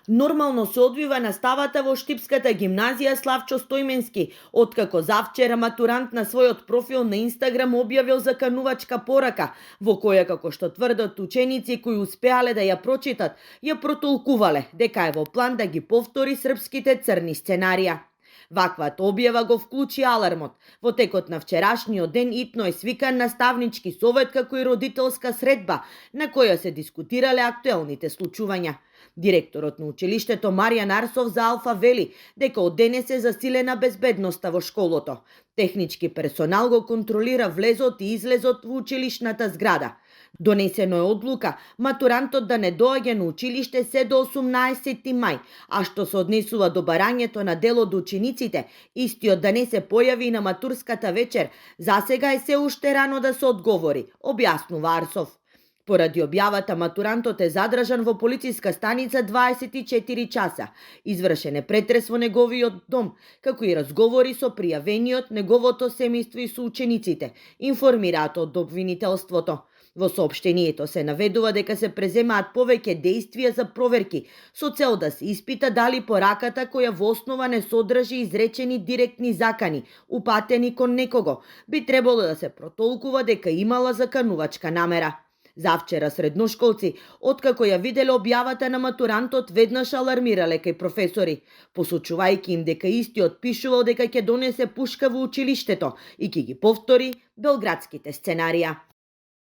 Нормално се одвива наставата во Штипската гимназија Славчо Стојменски, откако завчера матурант на својот профил на Инстаграм објавил заканувачка порака, во која, како што тврдат ученици кои успеале да ја прочитат, ја протолкувале дека е во план да ги повтори српските црни сценарија. Ваквата објава го вклучи алармот. Во текот на вчерашниот ден итно е свикан наставнички совет како и родителска средба, на која се дискутирале актуелните случувања. Директорот на училиштето Маријан Арсов за Алфа вели дека од денес е засилена безбедноста во школото. Технички персонал го контролира влезот и излезот во училишната зграда. Донесено е одлука матурантот да не доаѓа на училиште се до 18 мај, а што се однесува до барањето на дел од учениците, истиот да не се појави на матурската вечер, засега е се уште рано да се одговори, објаснува Арсов. Поради објавата, матурантот е задржан во полициска станица 24 часа. Извршен е претрес во неговиот дом, како и разговори со пријавениот, неговото семејство и соучениците, информираат од обвинителството. Во соопштението се наведува дека се преземаат повеќе действија за проверки, со цел да се испита дали пораката која во основа не содржи изречени директни закани, упатени кон некого, би требало да се протолкува дека имала заканувачка намера. Завчера средношколци, откако ја виделе објавата на матурантот, веднаш алармирале кај професори, посочувајќи им дека истиот пишувал дека ќе донесе пушка во училиштето и ќе ги повтори белградските сценарија.